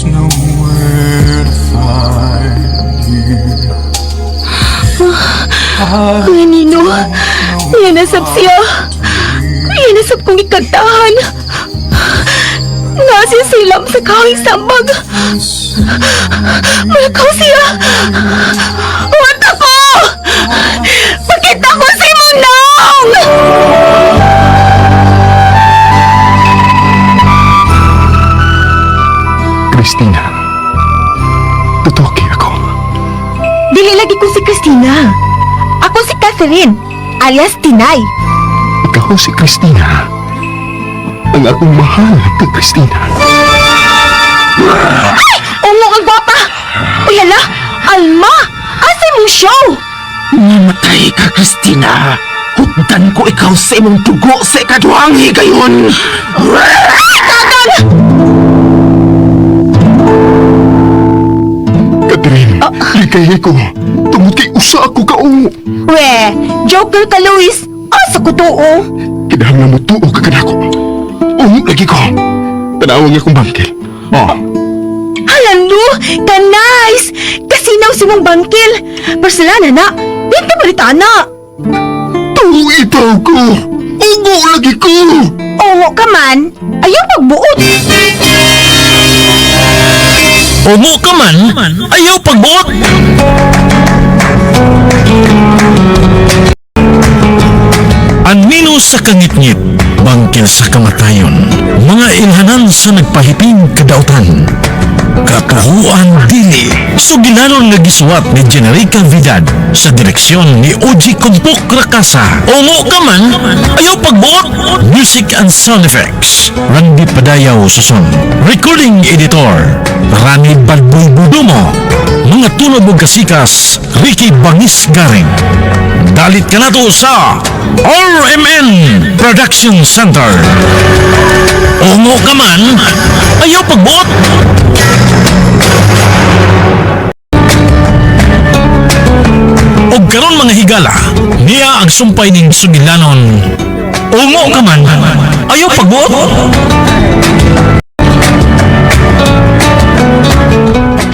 Know where to find you. Kuya Nino, yan nasab siya. Yan nasab kong ikagtahan. Nasi silam sa kawing sambag. Malakaw siya. Huwag ako! Pakita ko si Munong! Christina, tutoki ako. Dili lagi ko si Christina. Ako si Catherine, alias Tinay. Ikaw si Christina. Ang akong mahal ka, Christina. Ay! Ungo ang gwapa! Uy, hala! Alma! Asa mong show? Namatay ka, Christina. Hutdan ko ikaw sa imong dugo sa ikaduhang higayon. Catherine, ligay ko. Tungod kay usa ako kaungo. We, joker ka, Luis. Asa ko tuo? Kinahanglan mo tuo ka kanako. Ungo lagi ko. Tanawang akong bangkil. Oh, Hala, no! Ka-nice! Kasinaw si mong bangkil. Barcelona na. Dito balita na. Tuo itaw ko. Ungo lagi ko. Ungo ka man, ayaw pagbuot. Ungo ka man, ayaw pagbuot. Anino sa kangitngit, bangkil sa kamatayon, mga ilhanan sa nagpahiping kadautan. Katuhuan dili, sugilanon nga gisuwat ni Generica Vidad sa direksyon ni Oji Kumpok Rakasa. Ungo ka man, ayaw pagbuot. Music and sound effects, Randy Padayaw Suson. Recording editor, Rani Badboy Budumo. Mga tulob ug kasikas, Ricky Bangis Garing. Dalit ka na to sa RMN Production Center. Ungo ka man, ayaw pagbuot. Og karon mga higala, niya ang sumpay ning sugilanon. Ungo ka man, ayaw pagbuot.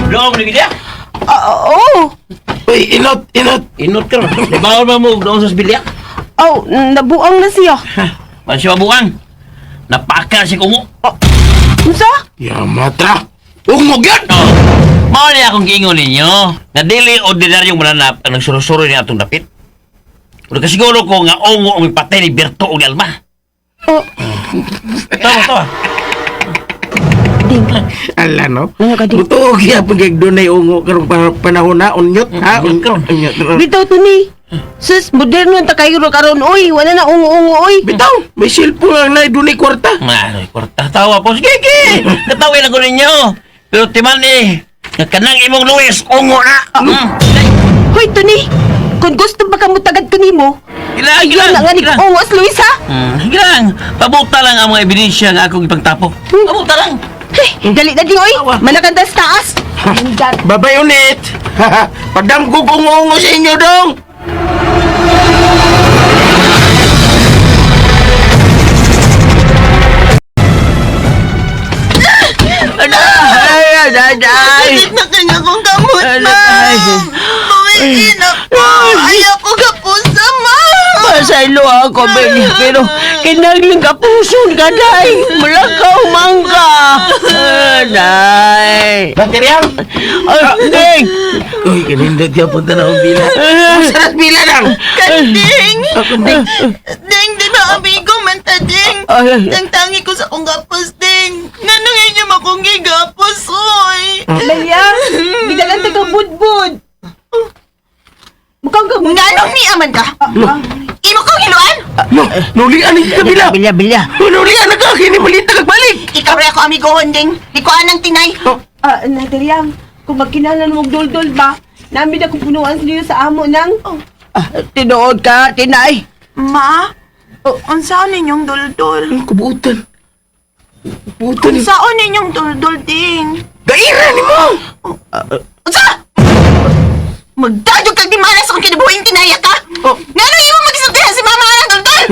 Doon ni gid. Oo. Uy, inot, inot. Inot ka ron. Bawal ba mo doon sa bilya? Oh, nabuang na siya. Man siya mabuang. Napaka si kungo. Unsa? Yamatra. Ungo gyud. Oh. Mao ni akong giingon ninyo nga dili ordinaryong mananap ang nagsurusuro ni atong dapit. Pero kasiguro ko nga ungo ang mipatay ni Berto og ni Alma. Oh, Tawa, tawa. Ding. Ala no. Ano ka, Ding? Buto gyapon kay dunay ungo karong panahon na unyot ha. Unyot karon. Unyot. Bitaw to ni. Sus, moderno ang takayo karon oy. Wala na ungo-ungo oy. Bitaw, may cellphone lang na dunay kwarta. Manoy, kwarta. Tawa po. Sige, sige. Natawin ako ninyo. Pero timan eh, nga kanang imong Luis, ungo na. Mm. Hoy, Tony. Kung gusto ba ka mo tagad ko nimo, Ilang, ayaw ilang, na nga ni ilang. ungos Luis ha. Gilang, pabuta lang ang mga ebidensya nga akong ipagtapok. Pabuta lang. Hey, dali na ding oy. Manakanta sa taas. Hinggan. Babay ulit. Pagdamgo ko ungo sa inyo dong. Ay, ay, ay. Sakit na kanya kong gamot, ma'am. Pawiin ako. Ayaw ko kapusa, ma'am. Pasaylo ako, Benny, pero kinahanglan ka puson ka, day. Mulakaw man ka. Ah, Day. Bateryang. Ay, ding. Uy, kanindot yapon tanawang bila. Sarap bila lang. Kanding. Ding, di ba amigo man ta, ding? Ay. Ang tangi ko sa akong gapos, ding. Nganong inyo makong gigapos, oy? Melia, gidalan ta ka budbud. Mukhang ka Nganong ni aman ka? Imo kong hiluan? No, nulian ni kabila. Bilya, bilya. Nulian na ka, kini malita kagbalik. Ikaw rin ako amigohon, ding. Di ko anang tinay. Ah, Natalia, kung magkinahanglan mo og duldul ba, namin akong punuan niyo sa amo nang. Ah, tinuod ka, tinay. Ma, unsaon ninyong duldul? Kubutan. Kubutan. Unsaon ninyong duldul, ding? Gaira ni mo. Unsa? Magdadyo kag di malas akong kinabuhing tinaya ka? Oh. Ngano imo magisultihan si mama ang duldul?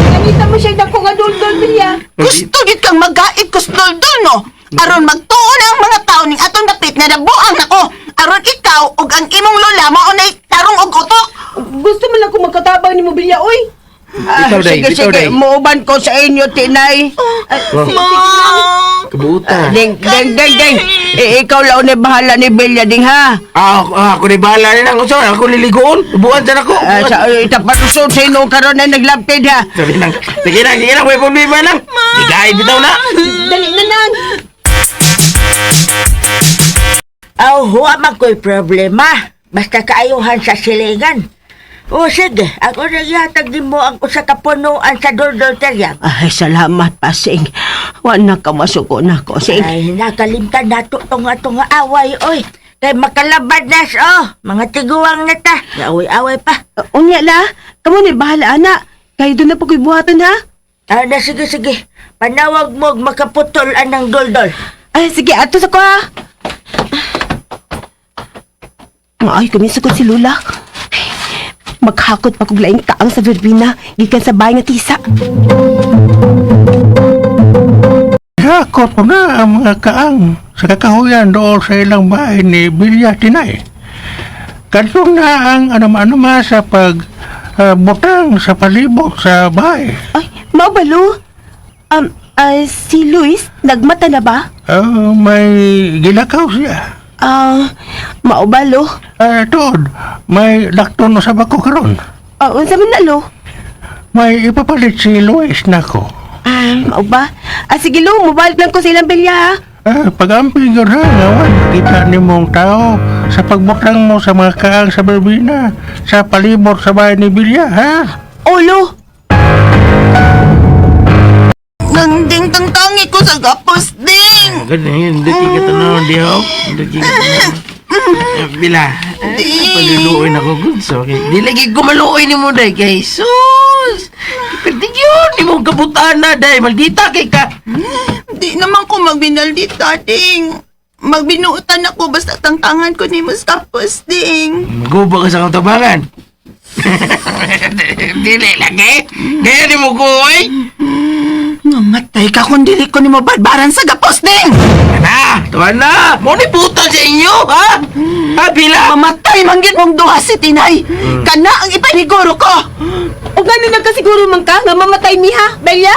Nakita mo siya dako nga duldul, Melia. Gusto gid kang magait kus duldul no? Aron magtuo na ang mga tao ning atong dapit nga nabuang nako. Aron ikaw ug ang imong lola mao nay tarong og utok. Gusto man lang ko magkatabang ni mo, Bilya, oy. Ah, Bitaw, day, sige, bitaw, sige. day. Muuban ko sa inyo, Tinay. Ma! Kabuta. Ding, ding, ding, ding. Eh, ikaw lang na bahala ni Bilya, ding, ha? Ah, ako, ako ni bahala ni nang usaw, ako liligoon. Ubuan sa ako. Ah, Ubuan. sa, itapanusod sa inyo karon na naglaptid, ha? Sabi nang, sige na, sige na, may problema lang. Bigay, bitaw na. Dali na nang. Aw, huwa man ko'y problema. Basta kaayuhan sa silingan. O sige, ako na ihatag din mo ang usa ka punuan sa Doldol Teryan. Ay, salamat, Pasing. Wa na ka masuko na ko, Sing. Ay, nakalimtan nato tong atong away, oy. Kay makalabad nas, oh. Mga tiguang na ta. Away-away pa. Unya la, kamo ni bahala ana. Kay doon na po ko'y buhaton ha. Ah, na, sige, sige. Panawag mo og makaputol anang doldol. Ay, sige, ato sa ko ha. Ay, kumisukot si Lula. Maghakot pa kog laing kaang sa verbena, gikan sa bahay nga tisa. Hakot ko na ang mga kaang sa kakahuyan dool sa ilang bahay ni Bilya Tinay. Kadtong na ang anuma-anuma sa pag butang sa palibot sa bahay. Ay, maubalo. Si Luis, nagmata na ba? May gilakaw siya. Ah, maubalo. Tuod, may lakton sa bako karon. Unsa man na lo? May ipapalit si Luis nako. Ah, mauba. Ah, sige lo, mobile lang ko sa ilang bilya ha. Pag-amping yun ha, ngawan, kita ni mong tao sa pagbutang mo sa mga kaang sa Berbina, sa palibot sa bahay ni Bilya, ha? Oh, lo. Nanding tangtangi ko sa gapos, ding! Ganun, hindi ka tanaw, di ho. Hindi ka tanaw. Bila, paluluoy na ko, good. So, okay. Di lagi gumaluoy ni mo, day, kay Jesus. Pwede yun, di mo kabutaan na, day. Maldita kay ka. Di naman ko magbinaldita, ding. Magbinuutan ako basta tangtangan ko nimo sa gapos, ding. Maguba ka sa katabangan. Dili lagi. Kaya di mo ko, oy. Mamatay ka kung dili ko nimo barbaran sa gapos, ding! Na, tuwan na. Mo ni butang sa inyo, ha? Ha, Bila? Mamatay manggit mong duha si Tinay. Kana ang ipaniguro ko. O gano'n nagkasiguro man ka nga mamatay mi ha, Belya?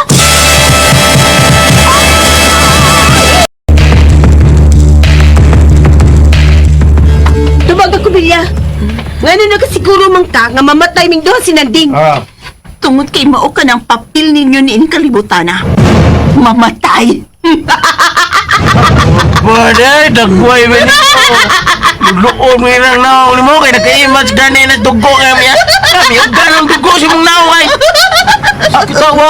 Tubag ako, Belya. Ngano nagkasiguro man ka nga mamatay ming duha si Nanding? Ah, Tungod kay mao ka ng papel ninyo niin kalibutana. Mamatay. Baday, dagway ba nito? Luluon mo yun ang naong mo, kaya nagka-image gani na dugo kaya miya. Kami, huwag ganang dugo si mong naong ay. Ako,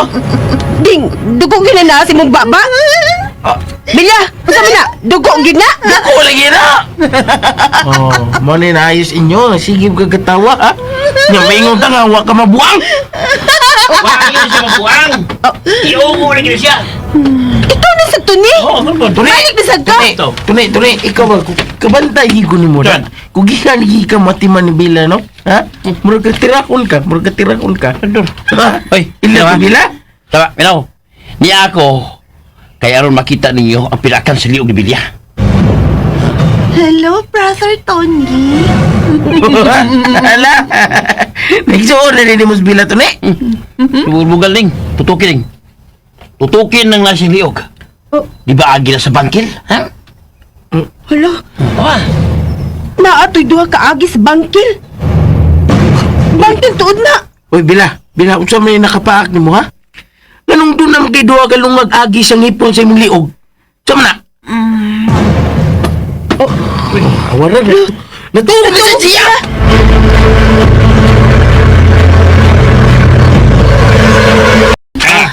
Ding, dugo gyud na na si mong baba. Bilya, unsa man na? Dugo gyud na? dugo lagi na. Oh, mo ni naayos inyo. Sige ka katawa, ha? Nga, maingon ta nga, wa ka mabuang. Wa gyud siya mabuang. Iungo na gyud siya. Ikaw na sa tuni. Oo, ano ba? Tuni, Balik na sad ka. Tuni, tuni, tuni, ikaw ba, kabantay ko ni mo na. Kung gikan ka matiman ni Bila, no? Ha? Murag ka tirakon ka, murag ka tirakon ka. Ha? Oy, Ila tama. ko Bila? Tama, minaw. Ni ako, kay aron makita ninyo ang pirakan sa liog ni Bilya. Hello, Brother Tony. Ala! Nagsuon na rin mo sa Bila, tuni. Bugal ning, tutukin ning. Tutukin ng lasing liog. Oh. Di ba agi na sa bangkil? Ha? Hala, Wa. naatoy duha ka agis bangkil. Bangkil tuod na. Uy, Bila, Bila, unsa may nakapaak nimo ha? Nganong doon naman kay duha ka lungag agi sa ngipon sa imong liog? Sa man na? Oh, uy, awara na. Natuog na sa siya!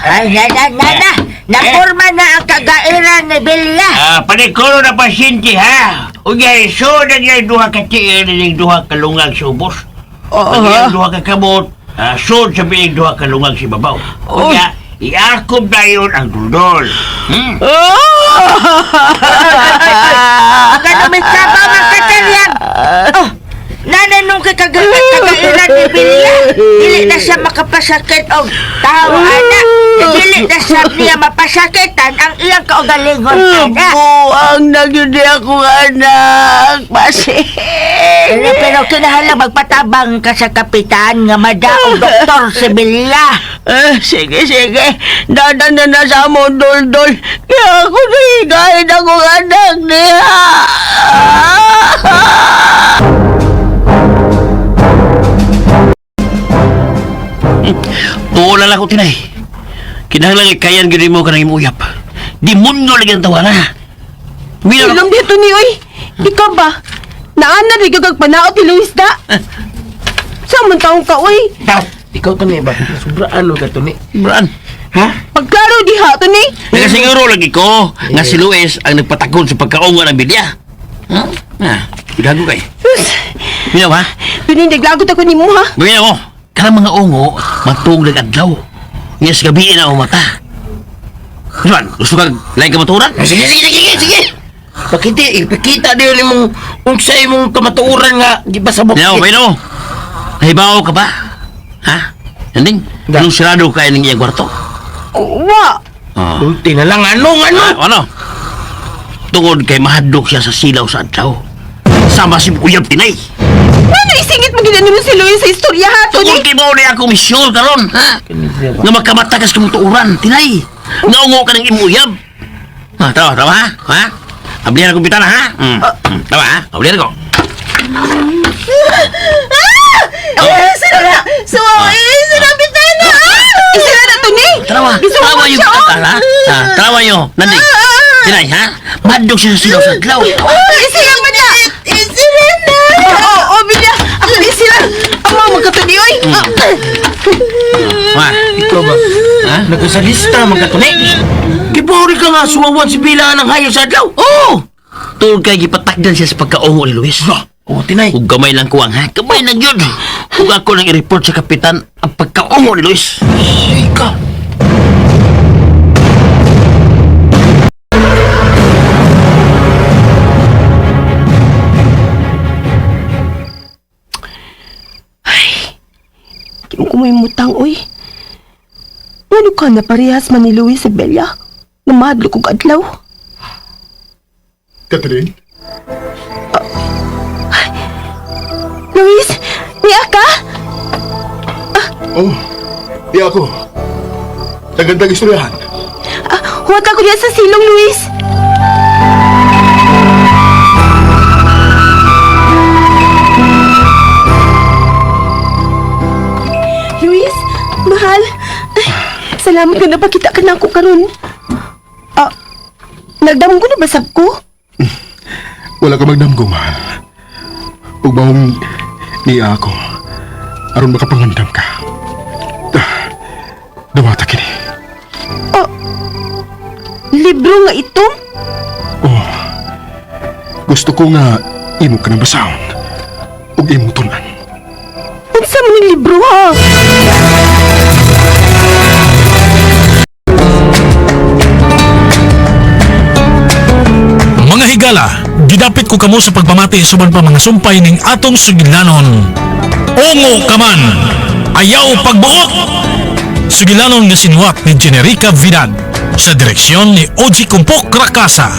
Ay, na, na, na, na. Naporma na ang kagairan ni Bilya. Ah, panikulo na pasyente ha. Unya, so na niya duha ka tiil ning duha ka lungag sa ubos. Oo. Pag iyang duha ka kamot, sud sa biing duha ka lungag sa babaw. Unya, iakob na yun ang duldol. Hmm? Ganun sabaw ang kataryan. Oh, nananong kay kagairan ni Bilya. Dili na siya makapasakit og tao, anak. Dili na sab niya mapasakitan ang iyang kaugalingon, anak. Buang na gyud ni akong anak. Pasig. Pero kinahanglan magpatabang ka sa kapitan nga madaog doktor si Bella. Eh, sige, sige. Dadan na na sa among duldul. Kaya ako nahigahin akong anak niya. Tuo na lang ko, Tinay. Kinahanglan ikayan gyud mo kanang imong uyap. Demonyo lagi ang tawa na. Mira Ilong dito ni oy. Ikaw ba? Naana rin kag panaot ni Luis da. Sa man taong ka oy. Ikaw to ni ba? Sobraan ka to ni. Braan. Ha? Pagklaro diha to ni. Nakasiguro lagi ko nga si Luis ang nagpatakon sa pagkaunga ng bilya. Ha? Ah, gago kay. Sus, Minaw ha? Tuni naglagot ako nimo ha. Minaw mo. Kanang mga ungo, matug lang adlaw. Nga sa gabi na ang mata. Juan, gusto kang lain ka maturan? Sige, sige, sige, sige. Pakita, ipakita din imong unsa imong kamatuoran nga gibasabot. Minaw, minaw. Nahibaw ka ba? Ha? Nanding, anong sirado kaya ng iyang kwarto? Wa. Ah. Ulti na lang anong ano? Ah, ano? Tungod kay mahadlok siya sa silaw sa adlaw. Sama si Uyab Tinay. Ano isingit mo gina nimo si Luis sa istorya ha, Tuni? Tungod kay mao na ako misyon karon, ha? Nga makamata kas kumutuuran, Tinay. Nga ungo ka ng imuyab. Ha, tawa, tawa, ha? Ha? Ablihan akong bitana, ha? Tawa, ha? Ablihan ko. Eh, sira na! Suwaw, eh, sira bitana! Ah! Isira na Tuni. Tarawa, Gisuwa tarawa yung siya, oh. bitana, ha? Ha, Tarawa nyo, nanding. Tinay, ha? Mahadlok siya sa silaw sa adlaw. Ah, isira mo na. Isira na! Oo, oh, bilya. Ako isira. Amo magkatuni oy. Ha? Ikaw ba? Ha? Nagasalista man ka to ni. Gibori ka nga suwawan si Bila ng hayo sa adlaw. Oo! Tungod kay gipatakdan siya sa pagkaungo ni Luis. Oh, Tinay. Ug gamay lang kuwang ha, gamay lang yun. Ug ako nang i-report sa kapitan ang pagkaungo ni Luis. Ika. Kung kumimutang, oy. Ano ka na parehas man ni Luis si Bella? Namadlo kong adlaw. Catherine? Luis, niya ka? Oh, di ako. Nagandang istoryahan. Ah, huwag ako niya sa silong, Luis. Luis, mahal. Ay, salamat ka napakita ka na ako karon. Ah, nagdamong ko na basab ko? Wala ka magdamgo, mahal. Ug maong niya ako. Aron makapangandam ka. Ah, Dawata kini. Libro nga ito? Oh, gusto ko nga imo ka ng basahon. Ug imo tunan. Unsa man ning libro ha? Mga higala, gidapit ko kamo sa pagpamati suban pa mga sumpay ning atong sugilanon. Ungo ka man, ayaw pagbuot! Sugilanon nga sinuwat ni Generica Vidad sa direksyon ni Oji Kumpok Rakasa.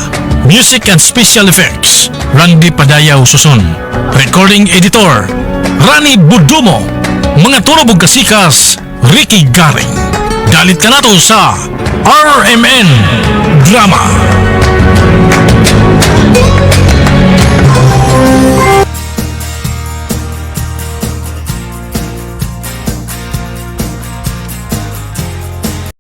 Music and Special Effects, Randy Padayaw Susun. Recording Editor, Rani Budumo. Mga turobog kasikas, Ricky Garing. Dalit ka nato sa RMN Drama.